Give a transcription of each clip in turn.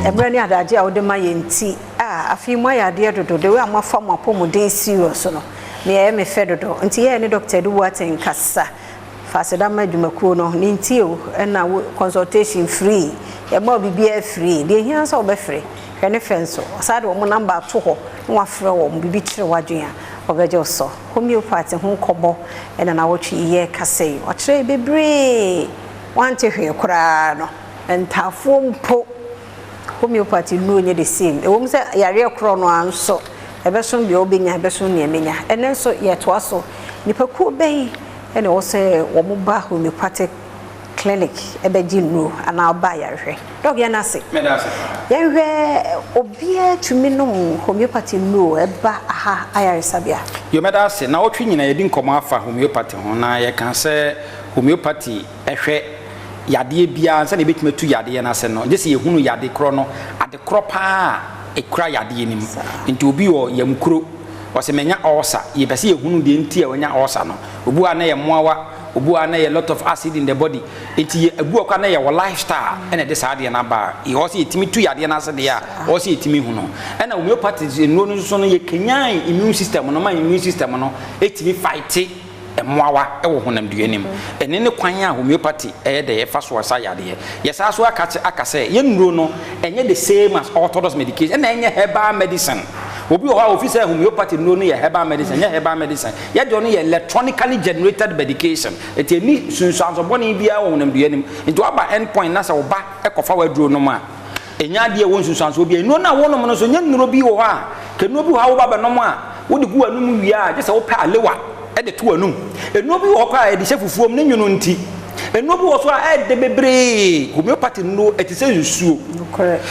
Mmerɛ ne adagye a wode ma yɛn nti a afei moayɛ adeɛ dodo, the way a moafa mo apɔmuden serious no, me ɛyɛ me fɛ dodo. Nti yɛɛ ne Dr. Adu Boateng kasa. Fa aseda ma adwumakuo no ne nti o, ɛna wo consultation free, yɛma wo biribiara free. Deɛ ɛhia sɛ wobɛfrɛ, hwɛ ne fɛ nso. Ɔsan de wɔn number ato hɔ na wafrɛ wɔn, biribi kyerɛ w'adwene a, ɔbɛgye wo so. Homeopathy ho nkɔmmɔ ɛna nawɔtwe yi yɛrekasa yi. Ɔkyerɛ bebree, wante hwee koraa no, ntaafoɔ mpo homeopathy nnuro nyɛ the same. Ɛwɔ mu sɛ yareɛ korɔ no ara nso, ɛbɛso deɛ wobɛnya, ɛbɛso nea menya. Ɛnɛ nso yɛtoa so. Nipakuo bɛn ɛna ɛwɔ sɛ wɔn ba homeopathic clinic ɛbɛgye nnuro anaa ɔba ayarehwɛ? Doc, yɛn ase. Meda ase. Yɛnhwɛ, obiara tumi nom homeopathy nnuro ɛba aha ayaresabea? Yo, meda ase. Na wɔtwe nyinaa yɛdi nkɔmmɔ afa homeopathy ho na yɛka sɛ homeopathy ɛhwɛ yadeɛ biara sɛdeɛ yɛbɛtumi atu yadeɛ no ase no, gye sɛ yɛhunu yade korɔ no, ade korɔ paa a ɛkura yadeɛ no mu. Nti obi wɔ yamkuro, ɔsɛ manya ulcer, yɛpɛ sɛ yɛhunu deɛ nti a wanya ulcer no. Obi wɔ a na yɛ mmoawa, obi wɔ a na yɛ lot of acid in the body. Nti yɛ ebi wɔ kora na yɛ wɔ lifestyle ɛna ɛde saa adeɛ no aba a, ɛwɔ sɛ yɛtumi tu yadeɛ no ase deɛ a, ɛwɔ sɛ yɛtumi hu no. Ɛna homeopathy nnuro no nso no, yɛkanyan immune system no ma immune system no ɛtumi fight mmoawa ɛwɔ honamdua nim. Ɛne ne kwan a homeopathy ɛyɛ dɛ yɛfa so asa yadeɛ. Yɛsaa so aka aka sɛ yɛn nnuro no ɛnyɛ the same as orthodox medication, ɛna ɛnyɛ herbal medicine. Obi wɔ hɔ a ofi sɛ homeopathy nnuro no yɛ herbal medicine. Ɛnyɛ herbal medicine. Yɛdeɛ no yɛ electronically generated medication, ɛti ɛni sunsuanso bɔne biara wɔ honamdua nim. Nti waba End Point na sɛ woba ɛkɔfa w'aduro nom a, ɛnya adeɛ wɔ nsunsuansoɔ bi. Nnuro no a wɔnom no nso, nyɛ nnuro bi wɔ hɔ a ka nnuro bi wɔ hɔ a woba bɛnom a wode gu w'anum wie a, gye sɛ wopɛ alewa ɛde to w'anum. Nnuro bi wɔ hɔ koraa a yɛde hyɛ fufuo mu ne nwono. Nti nnuro bi wɔ so a ɛɛdɛ bebree. Homeopathy nnuro ɛte sɛ nsuo.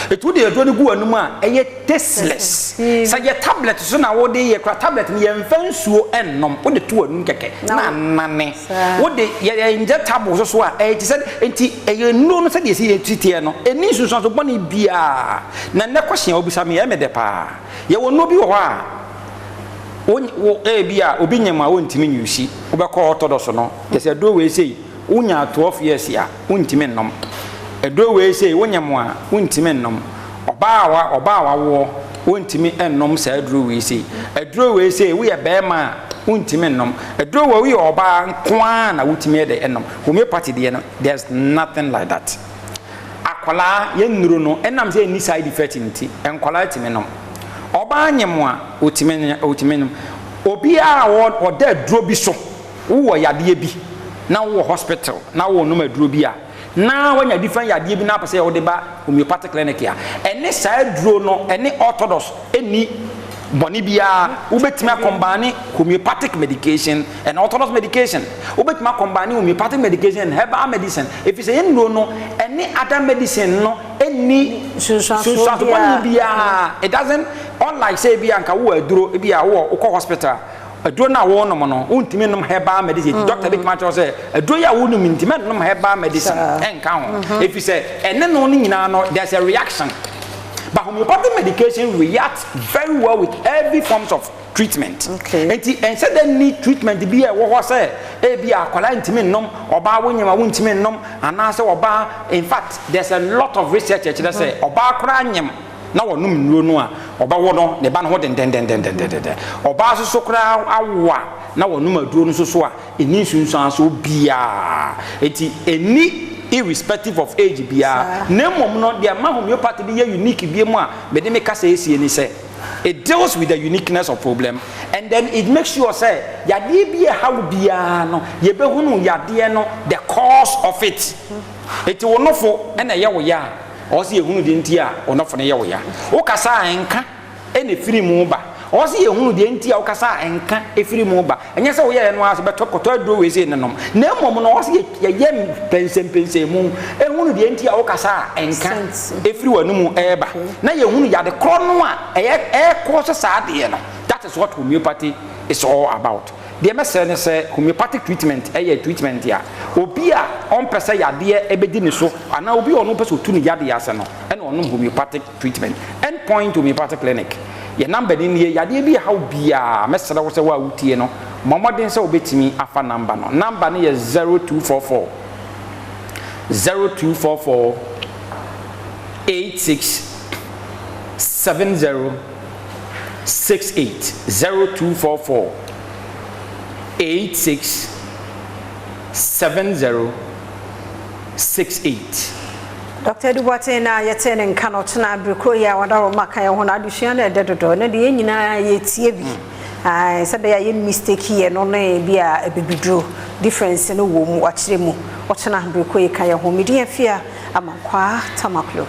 Ɛti wode aduro no gu w'anum a, ɛyɛ tasteless. Sɛ yɛ tablet so na wode yɛ kora, tablet no yɛmfa nsuo ɛnnom, wode to w'anum kɛkɛ na anane. Wode yɛ injectable so so a, ɛyɛ te sɛ, nti ɛyɛ nnuro no sɛdeɛ ɛsi yɛ titeɛ no, ɛni nsunsuanso bɔne biara. Na nnɛ kɔhyia obisa me, ɛyɛ me dɛ paa. Yɛwɔ nnuro bi wɔ hɔ a wo ebi a obi nyam a wontumi nyusi, wobɛkɔ orthodox no, yɛsɛ aduro wei sei, wonya 12 years a wontumi nnom aduro wei sei, wonyam a wontumi nnom, ɔbaa wa ɔbaa wawoɔ wontumi nnom saa aduro wei sei, aduro wei sei, woyɛ bɛrima a wontumi nnom aduro wei, woyɛ ɔbaa nkoaa na wotumi yɛ dɛ ɛnom. Homeopathy deɛ no, there's nothing like that. Akwadaa, yɛn nnuro no, ɛnam sɛ ɛnni side effect nti, nkwadaa tumi nom, ɔbaa nyem a otumi nom, obiara a ɔda aduro bi so, wowɔ yadeɛ bi na wowɔ hospital na wowɔ nom aduro bi a na wanya different yadeɛ bi na apɛ sɛ wɔde ba homeopathic clinic a, ɛne saa aduro no ɛne orthodox ɛni bɔne biara. Wobɛtumi acombine homeopathic medication and orthodox medication, wobɛtumi acombine homeopathic medication and herbal medicine, ɛfiri sɛ yɛn nnuro no ɛne other medicine no ɛnni nsunsuansoɔ bɔne biara. It doesn't, unlike sɛ ebi a nka wowɔ aduro ebi a wowɔ wokɔ hospital, aduro no a wɔnom no, wontumi nom herbal medicine. Doctor bi tuma kyerɛ sɛ aduro yi a wonom nti mɛnom herbal medicine ɛnka ho, ɛfiri sɛ ɛne no no nyinaa no, there's a reaction. But homeopathic medication reacts very well with every forms of treatment. Nti ɛnsɛ dɛ ni treatment bi a ɛwɔ hɔ sɛ ebi a akwadaa ntumi nnom, ɔbaa wonyim a wontumi nnom, anaasɛ ɔbaa. In fact, there's a lot of research ɛkyerɛ sɛ ɔbaa koraa nyim na wɔnom nnuro no a, ɔbɛwo no ne ba no ho dendendendendendenden. Ɔbaa nso so koraa awo a na wɔnom aduro no nso so a, ɛni nsunsuanso biara. Eti ɛni irrespective of age biara. Na mmom no, deɛ ma homeopathy de yɛ unique bi mu a mede me kasa esie ni sɛ it deals with the uniqueness of problem and then it makes sure sɛ yadeɛ bi a ɛha wo biara no, yɛbɛhunu yadeɛ no, the cause of it. Eti wo nofo ɛna ɛyɛ wo ya a, ɔwɔ sɛ yɛhunu deɛ nti a wo nofo no yɛ wo ya. Wokasa a ɛnka ɛna efiri mu ba, ɔwɔ sɛ yɛhunu deɛ nti a wokasa a ɛnka efiri mu ba. Ɛnyɛ sɛ woyɛ no ara sɛ bɛtɔ kɔtɔ aduro wei sɛ nenom, na mmom no, ɔwɔ sɛ yɛyɛ mpɛnsɛmpɛnsɛn mu ehunu deɛ nti a wokasa a ɛnka efiri w'anum ɛɛba, na yɛhunu yade korɔ no a ɛyɛ ɛɛkɔ so saa adeɛ no. That is what homeopathy is all about. Deɛ mɛsrɛ ne sɛ homeopathic treatment ɛyɛ treatment a obi a ɔmpɛ sɛ yadeɛ ɛbɛdi ne so anaa obi a ɔno pɛ sɛ otu ne yadeɛ ase no ɛna ɔnom homeopathic treatment. End Point Homeopathic Clinic, yɛ number ni nie. Yadeɛ bi ɛhaw biara, mɛsrɛ wo sɛ wo a wotie no, mmɔ mmɔden sɛ wobɛtumi afa number no. Number no yɛ 0244 0244 86. 70 68. 0244 86 70 68. Dr. Edu Boateng na yɛte ne nka no. Ɔkyena abere kuro yi a wadaro ma ka yɛn ho no, adesua no ɛdɛ dodo ne deɛ, yɛn nyinaa yɛtie bi. Ae, sɛ bɛyɛ a yɛ mistake yɛ no ne bi a ɛbɛbiduro difference no wɔ mu, wakyerɛ mu. Ɔkyena abere kuro yi ka yɛn ho. Medi afia Amankwaa Tamaklo.